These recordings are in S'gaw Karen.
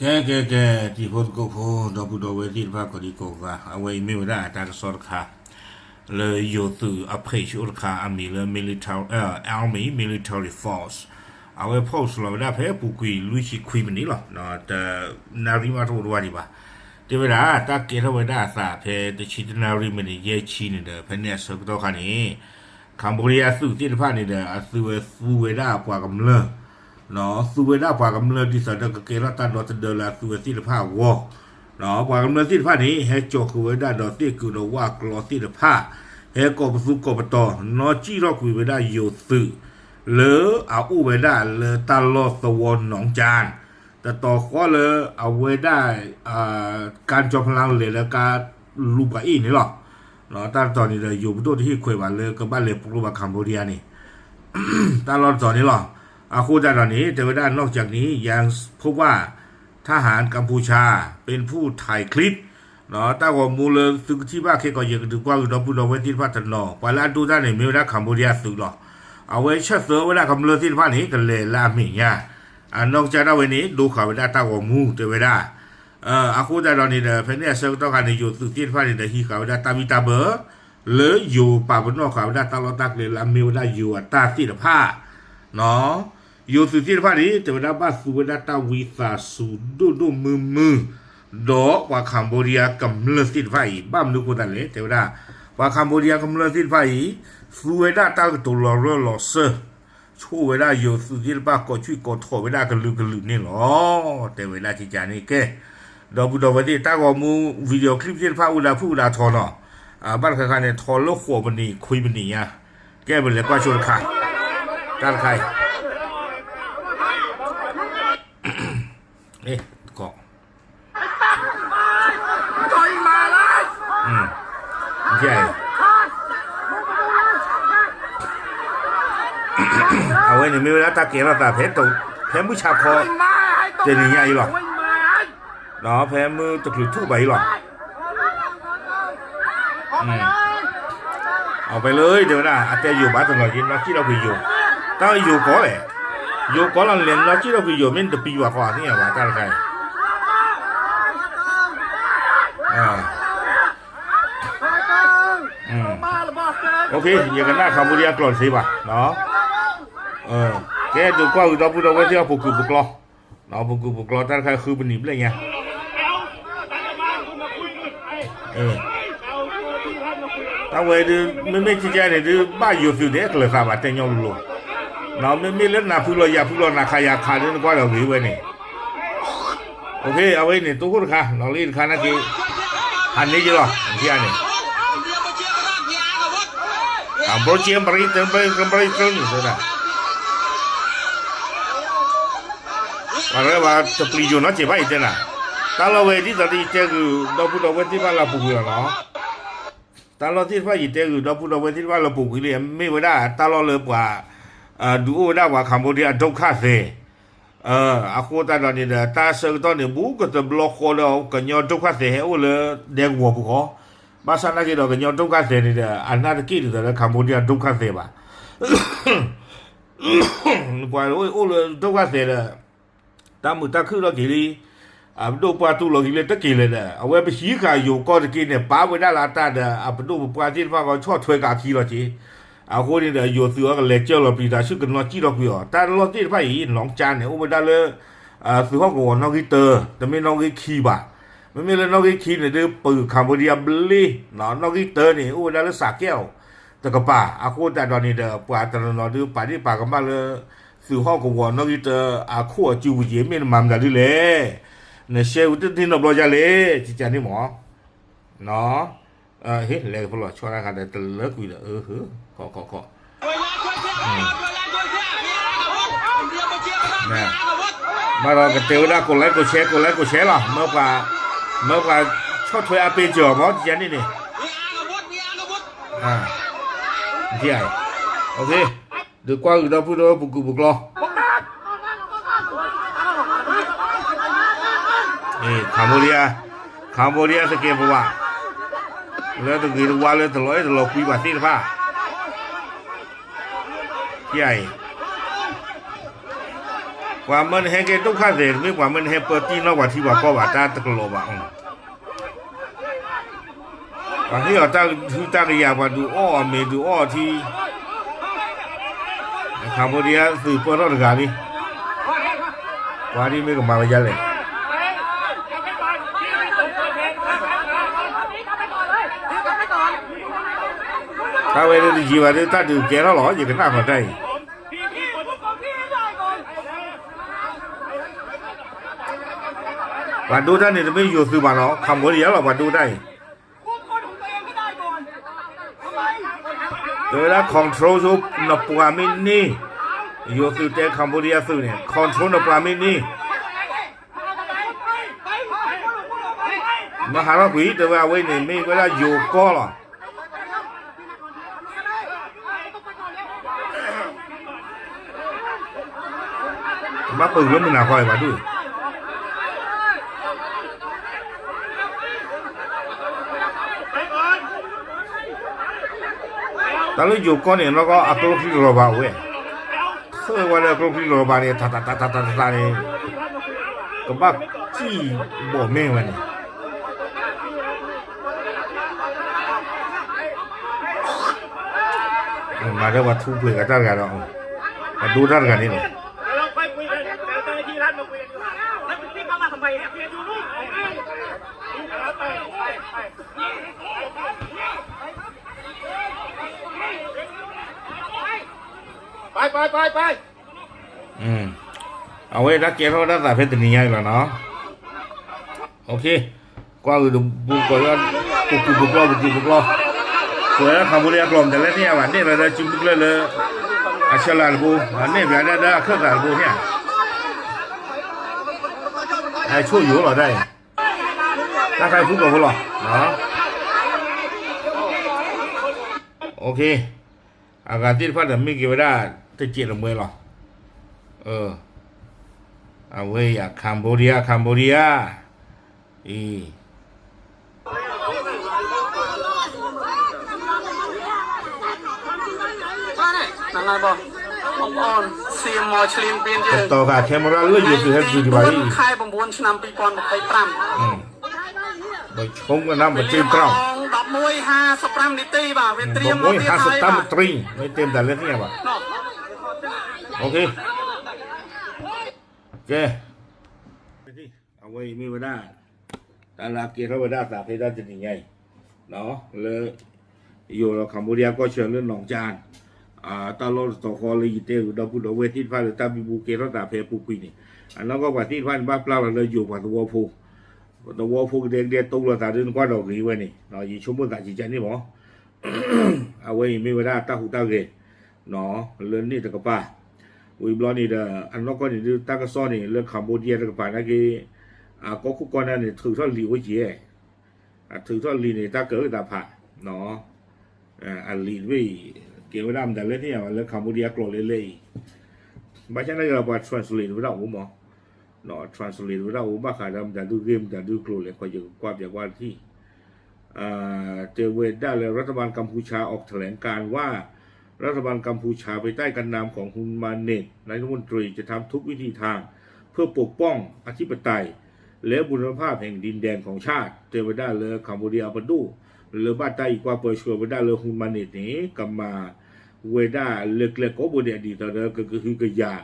ကဲ ကဲ ကဲ တံၤဖိသကိးဖိ ဒီပုၢ်ဒီဝဲၢ်သ့ၣ်တဖၣ် ကိးဒံကိးဂၤ, အဝဲအံၤမ့ၢ်ဝဲဒၣ်တၢ်ကစီၣ်တခါ လၢယိၤသုးအ page အိၣ်တခါ အမံၤလၢ military, army military force အဝဲ post လီၤဝဲဒၣ်ဖဲအပူၤကွံာ်လွံၢ်ဆံခွံမံးနံးလီၤ. တနၣ်ရံၣ်မးတအိၣ်တဝၢ်ဒံးဘၣ်. တဲဝဲဒၣ် တၢ်ကဲထီၣ်ဝဲဒၣ်အသးဖဲတဆံတနၣ်ရံၣ်မံးနံးယဲၢ်ဆံန့ၣ်ဒီး ဖဲန့ၣ်အဆၢကတီၢ်ခါန့ၣ် Cambodia သုးသ့ၣ်တဖၣ်န့ၣ်ဒီး အသုဝဲသူဝဲဒၣ်ပှၤကမျၢၢ် သူဝဲဒၣ်ပှၤကမျၢၢ်ဒ်သိးဒီးကကဲထီၣ်တၢ်ဒီသဒၢလၢအသုဝဲသ့ၣ်တဖၣ်အဂီၢ်, ပှၤကမျၢၢ်သ့ၣ်တဖၣ်န့ၣ် ဟဲကၠီၤဃုာ်ဝဲဒၣ်ဒီးသ့ၣ်ကုာ်ဒီးဝၣ်ကျီသ့ၣ်တဖၣ်, ဟဲကိးပသူကိးပတီၤ နီၢ်ကံၣ်ထီၣ်ကွံာ်ဝဲဒၣ်ယိၤသုး လၢအအိၣ်ဝဲဒၣ်လၢတၢ်လီၢ်သဝီနီၣ်ကၠၣ် တတီၤဃီလၢအဝဲဒၣ် ကၠီဖျါလဲၤလၢကါလူၤပှၤအ့ၣ်န့ၣ်လီၤ. တၢ်တတီၤန့ၣ်ဒီး ယိၤပဒိၣ်တဟ့ၣ်ခွဲးဘၣ်လၢကဘၣ်လဲၤပျိဘၣ် Cambodia န့ၣ် တၢ်လီၢ်တတီၤန့ၣ်လီၤ. အဃိသတးဒီးန့ၣ် တဲဝဲဒၣ် นอกจากนี้ ยังพบว่าทหารกัมพูชาเป็นผู้ถ่ายคลิป တၢ်ဂီၤမူလၢသုကထံၣ်ဘၣ်ခဲကီး ယကဒုးကွၢ်ဂုာ်ဒီပုၢ်ဒီဝဲၢ်သ့ၣ်တဖၣ်တနီၤ ပှၤလၢအဒိတၢ်န့ၣ် မ့ၢ်ဝဲဒၣ် Cambodia သုးလီၤ. အဝဲဆၢသၢဝဲဒၣ်ကမျၢၢ်သ့ၣ်တဖၣ်န့ၣ် ကလဲၤလၢအမဲာ်ညါ, အနီၢ်ကစၢ်ဒၣ်ဝဲန့ၣ် ဒိဃာ်ဝဲဒၣ်တၢ်ဂီၤမူ တဲဝဲဒၣ် အဃိသတးဒီးန့ၣ်ဒီး ဖဲန့ၣ်အဆၢကတီၢ်ခါန့ၣ် ယိၤသုးသ့ၣ်တဖၣ်န့ၣ်ဒီး ဟံးဃာ်ဝဲဒၣ်တၢ်ဘံၣ်တၢ်ဘၢ လၢယိၤပာ်ပနီၣ်ဃာ်ဝဲဒၣ်တၢ်လီၢ်တၢ်ကျဲလၢအမ့ၢ်ဝဲဒၣ်ယိၤအတၢ်သ့ၣ်တဖၣ် ယိၤသုးသ့ၣ်တဖၣ်န့ၣ် တဲဝဲဒၣ်ဘၣ်သူဝဲဒၣ်တၢ်ဝံသးစူၤဒိၣ်ဒိၣ်မုၢ်မုၢ် ဒီးပှၤ Cambodia ကမျၢၢ်သ့ၣ်တဖၣ်အံၤ ဘၣ်မနုၤအဃိသတးလဲၣ် တဲဝဲဒၣ် ပှၤ Cambodia ကမျၢၢ်သ့ၣ်တဖၣ်အံၤ သူဝဲဒၣ်တၢ်ကတိၤလီၤရၢၢ်လီၤစၢၢ် ဆိၣ်ဝဲဒၣ်ယိၤသုးသ့ၣ်တဖၣ် ကိးဆံၣ်ကိးထီၣ်ဝဲဒၣ်ကလုာ်ကလုာ်န့ၣ်လီၤ. တဲဝဲဒၣ်ကကန့ၣ်ကဲ ဒီပုၢ်ဒီဝဲၢ်သ့ၣ် တၢ်ဂီၤမူ video clip သ့ၣ်တဖၣ်အိၣ်ဒၣ်ဖုၣ်အိၣ်ဒၣ်ထီနီၤ, ဘၣ်တခါခါန့ၣ် ထီလၢဃိးမံးနံးခွံမံးနံးညါ, ကဲပလဲၤကွၢ်ဆိတခါ, တၢ်တခါအံၤ အဝဲန့ၣ်မ့ၢ်ဝဲဒၣ်တၢ်ကဲထီၣ်သးဖဲ ဖဲမုၢ်ဆါခီ တနံၤညါအံၤလီၤ. ဒီးဖဲမုၢ်တချုးထူၣ်ဘၣ်အံၤလီၤ. အဝဲလၢတဲဝဲဒၣ် အတဲယိၤဘၣ်တနီၤက့ၤ နီၢ်ကံၣ်ထီၣ်ကွံာ်ယိၤ, တၢ်ယိၤကီးလဲၣ်, ယိၤကီးလီၤလဲၤ နီၢ်ကံၣ်ထီၣ်ကွံာ်ယိၤ မ့ၢ်နတပံၤဘၣ်ဃီ သ့ၣ်ညါဘၣ်တၢ်တခါအံၤ ယကနၣ် Cambodia ကျိာ်တသ့ဘၣ်, ကဲဒုးကွၢ်ဂုာ်ဒီပုၢ်ဒီဝဲၢ်သ့ၣ်အပူၤကွံာ်ပူၤကျီ, ပူၤကွံာ်ပူၤကျီ တၢ်တခါဃုပနံၣ်ဘျဲၣ်ညါ တၢ်ဝဲဒုး မ့မ့ၢ်ကကန့ၣ်ဒုး ဘၣ်ယိၤသုးဒဲးကျၢၤသးဘၣ်တဲညီလိၤလိၤ, မ့မ့ၢ်လၢနၤဖုလီၤယၤဖုလီၤ နၤခးယၤခးဒုး နကွၢ်ဒီးဂ့ၤဝဲန့ၣ်, အဝဲန့ၣ် တိခိၣ်တခါ လီၤလံတခါနာ်က့ ဟးန့ၢ်ယလီၤ နထံၣ်ဧါန့ၣ် အဘြိၣ်ကၠ့ ဘရံတဘရံတဘရံတရၢန့ၣ် တဲဒၣ် ပှၤရဲၣ်ဘၣ်တပျံၤယိၤနီတစဲးဘၣ် ယတဲနၤ, တၢ်လီၢ်ဝဲဒ်သိးဒီးယတဲဂုာ် ဒီပုၢ်ဒီဝဲၢ်သ့ၣ်တဖၣ်လၢအပူၤကွံာ်လီၤနီၤ, တၢ်လီၢ်သ့ၣ်တဖၣ်ယတဲဂုာ် ဒီပုၢ်ဒီဝဲၢ်သ့ၣ်တဖၣ်လၢအပူၤကွံာ်လံ မ့ၢ်ဝဲဒၣ်တၢ်လီၢ်လၢပှၤ ဒုးအိၣ်ဝဲဒၣ်ပှၤ Cambodia ဒုက္ခသည် အဃိသတးဒီးန့ၣ်ဒီး တၢ်ဆၢကတီၢ်န့ၣ် ဘူးကတဘျီဃီဒီး ကညီဒုက္ခသည်ဟဲအိၣ်လၢဒဲကဝီၤပူၤဃီ, ဘၣ်ဆၣ်နာ်က့ဒီး ကညီဒုက္ခသည်န့ၣ်ဒီး အနၢ်တက့ၢ်ဒ်သိးလၢ Cambodia ဒုက္ခသည်ဘၣ် ပှၤအိၣ်လၢဒုက္ခသည်ဒီး တၢ်မုာ်တၢ်ခုၣ်လီၤက့ၤလံ, အပဒိၣ်ပှၢ်တူၢ်လီၤက့ၤလၢတက့ၤလဲၣ်ဒီး အဝဲပဟံးဃာ်ယိၤကီၢ်တက့ၢ်န့ၣ် ပာ်ဝဲဒၣ်လၢအတၢ်ဒီး အပဒိၣ်ပပှၢ်သ့ၣ်တဖၣ်ဂီၢ်ဆီၣ်ထွဲက့ၤအခံလီၤက့ၤ, အဃိန့ၣ်ဒီး ယိၤသုးအီၤကလဲၤကၢၢ်လီၤပျံၤတၢ်ဆူကနီၢ်ကံၣ်ထီၣ်ကွံာ်အီၤ တၢ်လီၢ်သ့ၣ်တဖၣ်အံၤ နီၢ်ကၠါန့ၣ် အိၣ်ဝဲဒၣ်လၢ သုးဟီၣ်ကဝီၤနီၣ်ဂံၢ်တၢ တမ့ၢ်နီၣ်ဂံၢ်ခံဘၣ်, မ့မ့ၢ်လၢနီၣ်ဂံၢ်ခံန့ၣ်ဒုး ပၢၤ Cambodia ဘျ့ နီၣ်ဂံၢ်တၢန့ၣ် အိၣ်ဝဲဒၣ်လၢစးကဲၣ်အီၤ တကပၤ အဃိသတးဒီးန့ၣ်ဒီး ပှၤတနီၤနီၤဒုးပာ်ဒ့ၣ်ပာ်ကမၣ်လၢ သုးဟီၣ်ကဝီၤနီၣ်ဂံၢ်တၢအခိၣ်အစုပူၤက့ၤ မ့ၢ်နမၤမတၤဒ်လဲၣ်, နရှဲဝံၤတန့ၢ်နီတဘျီဒ်လဲၣ် ကကန့ၣ်မး, ဟ့ၣ်လဲၤကဖၢလီၤဆီတၢ်ခါဒီးတလၢကွံာ်ဒီး ခီခီခီ ဘၣ်ဒီးကတဲဝဲဒၣ် ကိးlike ကိးshare ကိးlike ကိးshare လီၤ မၢပှၤ မၢပှၤဆီၣ်ထွဲအပ့ၤစၢၤအီၤမး ကကန့ၣ်န့ၣ် ဒုးကွၢ်ဂုာ်ဒီပုၢ်ဒီဝဲၢ်ပူၤကွံာ်ပူၤကျီ Cambodia Cambodia သကဲးပဝး လၢတဂ့ၤတဝါလၢတလီၤအဲၣ်တလီၤကွံဘၣ်သ့ၣ်တဖၣ် ယအံၤ ပှၤမၢနဟဲကဲဒုက္ခသည် တမ့ၢ်ပှၤမၢနဟဲပၢတံၢ်နီၢ်ပှၤထံပှၤကီၢ်ဘၣ် တၢ်တကလီၤဘၣ်. ပှၤဟ့ၣ်အီၤတၢ်ဟုတၢ်ကယာ် ပှၤဒုးအီၣ်အီၤမ့ၤဒုးအီၣ်ထံ Cambodia သုးပၢထီၣ်တဂၤလံ. ပှၤဒ်မ့ၢ်ကမၤဝဲဒ်လဲၣ်. တၢ်ဝဲဒၣ်တယံာ်ဘၣ်ဒီး တၢ်ဒုးကဲထီၣ်လီၤ ယကနၣ်ဃီၤတၢ်အံၤ ပှၤဒိတၢ်န့ၣ် တမ့ၢ်ယိၤသုးဘၣ်နီၤ Cambodia လီၤ ပှၤဒိတၢ်အံၤ. တဲဝဲဒၣ် control နပှၤမ့ၢ်န့ၢ်, ယိၤသုးတဲ Cambodia သုးန့ၣ် control နပှၤမ့ၢ်န့ၢ်, မၤဟးထီၣ်ကွံာ် တဲဝဲအဝဲန့ၣ် မ့ၢ်ဝဲဒၣ်ယိၤကီၢ်လီၤ. ဘၣ်ပၢၢ်လၢမုၢ်နၤဃီအံၤဘၣ်ဒုး တၢ်လၢယိၤကီၢ်န့ၣ် နီၢ်ကီၢ်အကျိချံလီၤဘၣ်ဝဲ, ထၢဝဲလၢအကျိချံလီၤဘၣ်န့ၣ် ထးထးထးထးထးန့ၣ် ကဘၣ်စံၣ်ဘီၣ်မ့ၢ်ဝဲန့ၣ် မၤဒီးပှၤထူပှဲၤဂၤတၢ်တဂၤဒီး ပှၤဒိတၢ်တဂၤန့ၣ်လီၤ. အဝဲဒၣ်ကဲထီၣ်ဝဲဒၣ်သးဖဲတနံၤညါအံၤလီၤနီၤ. ကွၢ်ဂုာ်တပူၤကီၢ် ပူၤကွံာ်ပူၤကျီ ပူၤကွံာ်ပူၤကျီ, ကွဲးလၢ Cambodia ကျိာ် မတၤလဲၣ်သ့ၣ်ညါဘၣ် န့ၢ်လီၤဒီးစုမုၢ်ကျၢၢ်လၢ အဆၢလၤတဘိ, န့ၢ်ဘၣ်ဒၣ်ဒီးအခၢၣ်သးတဘိန့ၣ်ဧါ, အဆိၣ်ယိာ်လီၤတၢ်အံၤ, တၢ်ခါအံၤဖုၣ်ကိာ်ဖိလီၤ. အဂၤသ့ၣ်တဖၣ်ဒီးမ့ၢ်က့ၤဝဲဒၣ် တစဲးတမှဲလီၤ. အဝဲယၤ Cambodia Cambodia အံၤ ကတီၤဃာ် camera လၢယိၤသုးဟဲတုၤဒံးဘၣ်လံ, ပဆိကမိၣ်ကနၣ်ပတ့တြီၢ်, ဘၣ်မ့ၢ်ဟးစတၢ်မတြံ, မ့ၢ်တဲမတၤလဲၣ်သ့ၣ်ညါဘၣ်. ကဲ အဝဲအံၤမ့ၢ်ဝဲဒၣ် တၢ်လၢအကဲထီၣ်ဝဲဒၣ်အသးဖဲတၢ်တနံၤညါအံၤ လၢ ယိၤဒီး Cambodia ကီၢ်ဆၢလၢ Nongchang တၢ်လီၢ်တတီၤဃီလၢယတဲဂ့ၤဒီပုၢ်ဒီဝဲၢ်သ့ၣ်တဖၣ်လၢ တၢ်ဘံဘူကဲထီၣ်သးဖဲအပူၤကွံာ်န့ၣ် အနီၢ်ကီၢ်ပှၤသ့ၣ်တဖၣ်န့ၣ် ဘၣ်ပျၢ်လီၤလၢယိၤပှၤသဝီဖိ, သဝီဖိကဒဲကဒဲတိလီၤသးဒ်နကွၢ်ဒီးဂ့ၤဝဲန့ၣ် ယဆိကမိၣ်သးကကန့ၣ်မး, အဝဲအံၤမ့ၢ်ဝဲဒၣ်တၢ်ဟူးတၢ်ဂဲၤ လၢန့ၣ်တကပၤ, ဝံၤဘျီန့ၣ်ဒီး အနီၢ်ကီၢ်န့ၣ်ဒုး တၢ်ကစီၣ်န့ၣ် လၢ Cambodia တကပၤနာ်က့ အကီၢ်ခိၣ်ကီၢ်နၢ်န့ၣ် ထုးထီၣ်လံာ်အိၣ်ကဲ အထုးထီၣ်လံာ်န့ၣ် တၢ်ကၢၤလၢသးဖး, အလံာ်တဘ့ၣ်အံၤ ကဲဝဲဒၣ်မတၤလဲၣ်သ့ၣ်ညါဘၣ်လၢ Cambodia ကျိာ်လဲၣ်လဲၣ်အံၤ, ဘၣ်ဆၣ်နာ်က့ဒီး ပှၤ translate ဝဲဒၣ်အိၣ်မး, translate ဝဲဒၣ်အိၣ်ဘၣ်ဃးဒီးမတၤဒုဂ့ၢ်မတၤဒုကျိၤလဲၣ် ခီယကကွၢ်ပျးကွၢ်တထံၣ် တဲဝဲဒၣ်လၢ รัฐบาลกัมพูชาออกแถลงการณ์ว่า รัฐบาลกัมพูชาภายใต้การนำของฮุนมาเนต นายกรัฐมนตรีจะทำทุกวิถีทางเพื่อปกป้องอธิปไตยและบูรณาภาพแห่งดินแดนของชาติ တဲဝဲဒၣ်လၢ Cambodia အပဒိၣ် လၢဘၣ်တၢ်အံၤကွၢ်ပၢဆှၢဝဲဒၣ်လၢ ဟူမၤန့ၣ်န့ၣ် ကမၤဝဲဒၣ်လၢကျဲကိးဘိဒဲးဒ်သိးဒီး ကကဟုကယာ်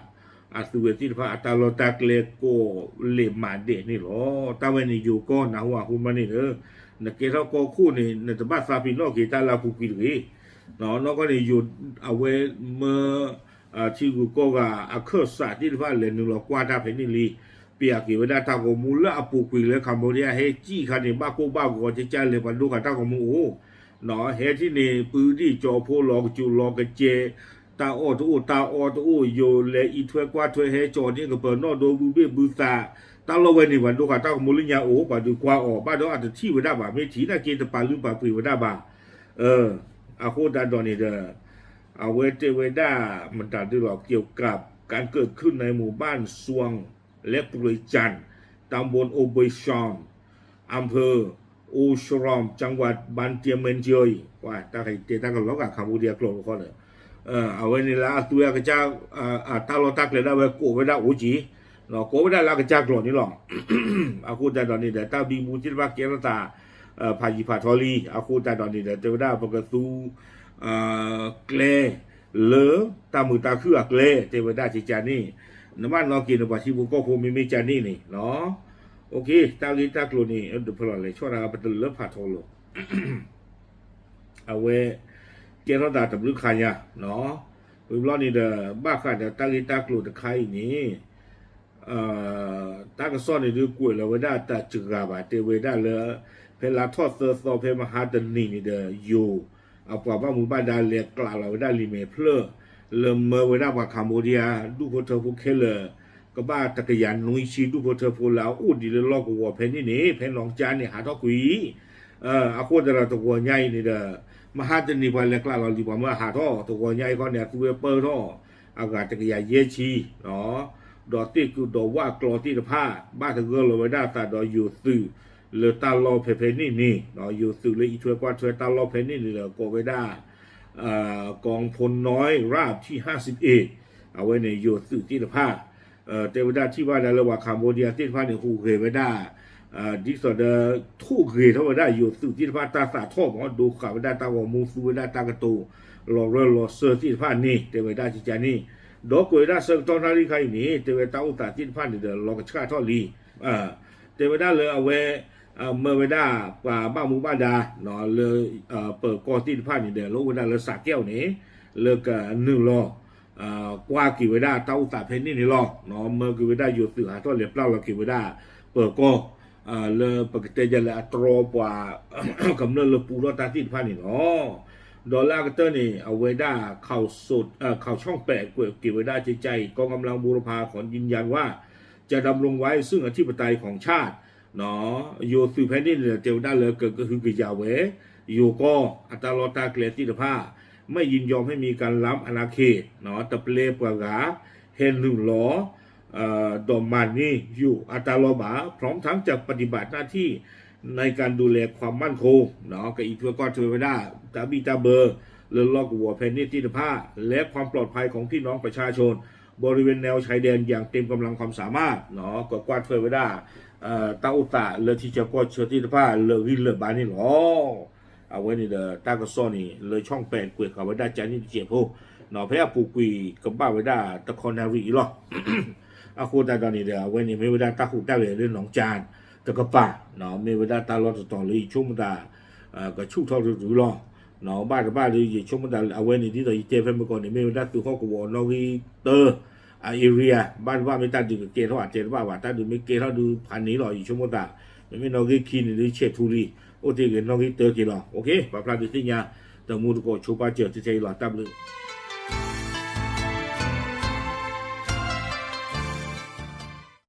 အသုဝဲသ့ၣ်တဖၣ်အတၢ်လီၢ်တၢ်ကျဲကိးလဲးမးဒဲးန့ၣ်လီၤ. တၢ်ဝဲန့ၣ်ယိၤကီၢ်နၢ်ဟူ ဟူမၤန့ၣ်ဧၢ, နကဲထီၣ်ကီၢ်ခိၣ်န့ၣ် နတဘၣ်သးပ့ၤနီၣ်က့ၤတၢ်လၢအပူၤကွံာ်တဂ့ၤ. နီၢ်ကီၢ်န့ၣ်ယိၤ အဝဲမၢ ထံဂုၤကီၢ်ဂၤအခၢၣ်စးသ့ၣ်တဖၣ်လဲၤနုာ်လီၤကွၢ်တၢ်ဖဲန့ၣ်လံ, ပျးက့ၤဝဲဒၣ်တၢ်ဂီၤမူလၢအပူၤကွံာ်လၢ Cambodia ဟဲကံၣ်ခါန့ၣ် ဘၣ်ကိၢ်ဘၣ်ဂီၤကကၢ်လဲၤပှၤဒိဃာ်တၢ်ဂီၤမူအိၣ်, ဟဲထံၣ်န့ၣ် ပုၢ်ဒံၣ်ကၠီဖိလီၤကစူၤလီၤကစဲး, တၢ်အီၣ်တအိၣ်တၢ်အီတအိၣ် ယိၤလဲၤအံးထွဲကွၢ်ထွဲ ဟဲကၠီၤန့ၢ်ကပၢၤနီၣ်ဒိဘုဘ့ၣ်ဘုသး, တၢ်လီၢ်ဝဲန့ၣ် ပှၤဒိဃာ်တၢ်ဂီၤမူလၢညါအိၣ် ပှၤဒုးကွၢ်အီၤ ဘၣ်ဒီးအတထံၣ်ဝဲဒၣ်ဘၣ် မ့ၢ်ထံၣ်နာ်က့တပာ်လုၢ်ပာ်ပှ့ၤဝဲဒၣ်ဘၣ်. အဃိသတးဒီးန့ၣ်ဒီး အဝဲတဲဝဲဒၣ်မတၤဒုလီၤ เกี่ยวกับการเกิดขึ้นในหมู่บ้านซวงและปรวยจันทร์ ตำบลโอบอยชอน อำเภอโอชรอม จังหวัดบันเตียเมินเจย တၢ်တဲတၢ်ကလီၤဂာ် Cambodia ကျိာ်တခီဒီး အဝဲန့ၣ်လၢအသူဝဲအကစၢ် တၢ်လီၢ်တၢ်ကျဲဒၣ်ဝဲကိးဝဲဒၣ်အိၣ်က့ၤ, ကိးဝဲဒၣ်လၢအကစၢ်ကျိာ်န့ၣ်လီၤ. အဃိသတးဒီးန့ၣ်ဒီး တၢ်ဘံဘူသ့ၣ်တဖၣ်ကဲထီၣ်သး ဖးယံၤဖးထီလံ. အဃိသတးဒီးန့ၣ်ဒီး တဲဝဲဒၣ်ပကသူ ကျဲ လၢတၢ်မုာ်တၢ်ခုၣ်အကျဲ တဲဝဲဒၣ်ကကန့ၣ်, နဘၣ်နီၣ်က့ၤနပှၤထံဖိကီၢ်ဖိမ့မ့ၢ်ကန့ၣ်န့ၣ်, တၢ်ဂ့ၢ်တၢ်ကျိၤန့ၣ် ဒုးဖဲလီၤလဲၤဆီၣ်တၢ်ပတလၢဖးထီလီၤ. အဝဲ ကဲထီၣ်သးတဘျုးခါညါ, ဝံၤဘျီန့ၣ်ဒီး ဘၣ်ဃးဒီးတၢ်ဂ့ၢ်တၢ်ကျိၤတခါအံၤန့ၣ် တၢ်ကစီၣ်န့ၣ်ဒုးကွဲးလီၤဝဲဒၣ်တၢ်စှၤဘၣ် တဲဝဲဒၣ်လၢ ဖဲလါထီၣ်သၢသီဖဲမဟါတနံၤန့ၣ်ဒီး ယိၤ အပှၤဘၣ်မူဘၣ်ဒါလဲၤကျးလီၤဝဲဒၣ်လံာ်မဲာ်ဖျၢၣ် လၢမၢဝဲဒၣ်ပှၤ Cambodia ဒူၣ်ဖိထၢဖိခဲလၢာ် ကဘၣ်တကယၤနွံဆံဒူၣ်ဖိထၢဖိလၢအအိၣ်ဒံးလၢလီၢ်ကဝီၤဖဲန့ၣ်န့ၣ် ဖဲနီၢ်ကၠါန့ၣ် ဟးထီၣ်ကွံာ် အဃိသတးဒီးတဂီၤညါအံၤန့ၣ်ဒီး မဟါတနံၤပှၤလဲၤကျးလီၤလံာ် ပှၤမၢအဟးထီၣ်တဂီၤညါအံၤခီန့ၣ် အသူဝဲပၢၢ်ထီၣ် အဂၤတကယၤယဲၢ်ဆံ ဒီးသ့ၣ်ကုာ်ဒီးဝၣ်ကျီသ့ၣ်တဖၣ် ဘၣ်သဂၢၢ်လီၤဝဲဒၣ်အသးဒီးယိၤသုး လၢတၢ်လီၢ်ဖဲဖဲန့ၣ်န့ၣ် ယိၤသုးလၢအံးထွဲကွၢ်ထွဲတၢ်လီၢ်ဖဲန့ၣ်န့ၣ်ဒီး ကိးဝဲဒၣ် กองพลน้อยราบที่ห้าสิบเอ็ด အဝဲန့ၣ်ယိၤသုးသ့ၣ်တဖၣ် တဲဝဲဒၣ်ထံၣ်ဘၣ်ဒၣ်လၢပှၤ Cambodia သ့ၣ်တဖၣ်န့ၣ် ဟူးဂဲၤဝဲဒၣ် ဒ်သိးဒီး ထိၣ်ဂဲၤထီၣ်ဝဲဒၣ်ယိၤသုးသ့ၣ်တဖၣ်တၢ်သးထီၣ်မး ဒိဃာ်ဝဲဒၣ်တၢ်ဂီၤမူ သူဝဲဒၣ်တၢ်ကတိၤ လီၤရၢၢ်လီၤစၢၤသ့ၣ်တဖၣ်န့ၣ် တဲဝဲဒၣ်ကကန့ၣ်, ဒီးကွဲးဝဲဒၣ်ဆၢကတီၢ်နၣ်ရံၣ်ခါအံၤန့ၣ် တဲဝဲတၢ်အိၣ်သးသ့ၣ်တဖၣ်န့ၣ်ဒီး လီၤကဆှၣ်ထီၣ်လံ တဲဝဲဒၣ်လၢအဝဲ မၢဝဲဒၣ်ပှၤဘၣ်မူဘၣ်ဒါ လၢ ပၢၤကီၢ်သ့ၣ်တဖၣ်န့ၣ်ဒီး လၢအိၣ်ဝဲဒၣ်လၢစးကဲးအီၤန့ၣ် လၢကနုာ်လီၤ ကွၢ်က့ၤဝဲဒၣ်တၢ်အိၣ်သးဖဲန့ၣ်န့ၣ်လီၤ. မၢက့ၤဝဲဒၣ်ယိၤသုးဟးထီၣ်လဲၤပျၢ်လီၤက့ၤဝဲဒၣ် ပၢၤကီၢ် လၢပကတဲယၤလၢအတြီပှၤ ကမျၢၢ်လၢပူထီၣ်တၢ်သ့ၣ်တဖၣ်န့ၣ်လီၤ. ဒီးလၢအကတၢၢ်န့ၣ် အဝဲဒၣ် ข่าวช่องแปด ကွဲးက့ၤဝဲဒၣ်ကကအံၤ กองกำลังบูรพาขอยืนยันว่า จะดำรงไว้ซึ่งอธิปไตยของชาติ ယိၤသုးဖဲန့ၣ်န့ၣ်ဒီးတဲဝဲဒၣ်လၢကကဟုကယာ်ဝဲ ယိၤကီၢ်အတၢ်လီၢ်တၢ်ကျဲသ့ၣ်တဖၣ် ไม่ยินยอมให้มีการล้ำอาณาเขต တပျဲပှၤဂၤ ဟဲနုာ်လီၤ ဒီးမၤန့ၢ်ယိၤအတၢ်လီၢ်ဘၣ် พร้อมทั้งจะปฏิบัติหน้าที่ในการดูแลความมั่นคง ကအံးထွဲကွၢ်ထွဲဝဲဒၣ် တၢ်ဘံၣ်တၢ်ဘၢ လၢလီၢ်ကဝီၤဖဲန့ၣ်သ့ၣ်တဖၣ် และความปลอดภัยของพี่น้องประชาชนบริเวณแนวชายแดนอย่างเต็มกำลังความสามารถ ကကွၢ်ထွဲဝဲဒၣ် တၢ်အိၣ်သးလၢထံဆၢကီၢ်ဆၢသ့ၣ်တဖၣ်လၢဂံၢ်လၢာ်ဘါန့ၣ်လီၤ. အဝဲန့ၣ်ဒီးတၢ်ကစီၣ်န့ၣ် လၢ ช่องแปด ကွဲးဃာ်ဝဲဒၣ်ကန့ၣ်တစဲးဖိ ဖဲအပူၤကွံာ်ကဘၣ်ဝဲဒၣ်တခီနၣ်ရံၣ်အံၤလီၤ. အဃိသတးဒီးန့ၣ်ဒီး အဝဲန့ၣ်မ့ၢ်ဝဲဒၣ်တၢ်ဟူးတၢ်ဂဲၤလၢနီၢ်ကၠါတကပၤ မ့ၢ်ဝဲဒၣ်တၢ်လီၢ်တတီၤလၢယဆိကမိၣ်သး ကဆူၣ်ထီၣ်တတုၤလီၤ. ဘၣ်တဘၣ်ဒီးယဆိကမိၣ်သး အဝဲန့ၣ်ဒ်သိးယတဲဖဲမုၢ်ကီၢ်န့ၣ် မ့ၢ်ဝဲဒၣ်သုးဟီၣ်ကဝီၤနီၣ်ဂံၢ်တၢ အ area ဘၣ်တဘၣ်မ့ၢ်တၢ်ဒုးကကဲထီၣ်အတဲတဘၣ်ဘၣ် တၢ်ဒုးမ့ၢ်ကဲထီၣ်ဒုးဖးန့ၣ်လီၤ ယဆိကမိၣ်သး မ့မ့ၢ်နီၣ်ဂံၢ်ခံန့ၣ်ဒုးဆဲးထူလံ အိၣ်တ့ၢ်ဂ့ၤနီၣ်ဂံၢ်တၢက့ၤလီၤ. ပာ်ဖျါဒုးသ့ၣ်ညါ တမူတကိးဆိပာ်စၢၤတထဲအံၤလီၤ တၢ်ဘျုး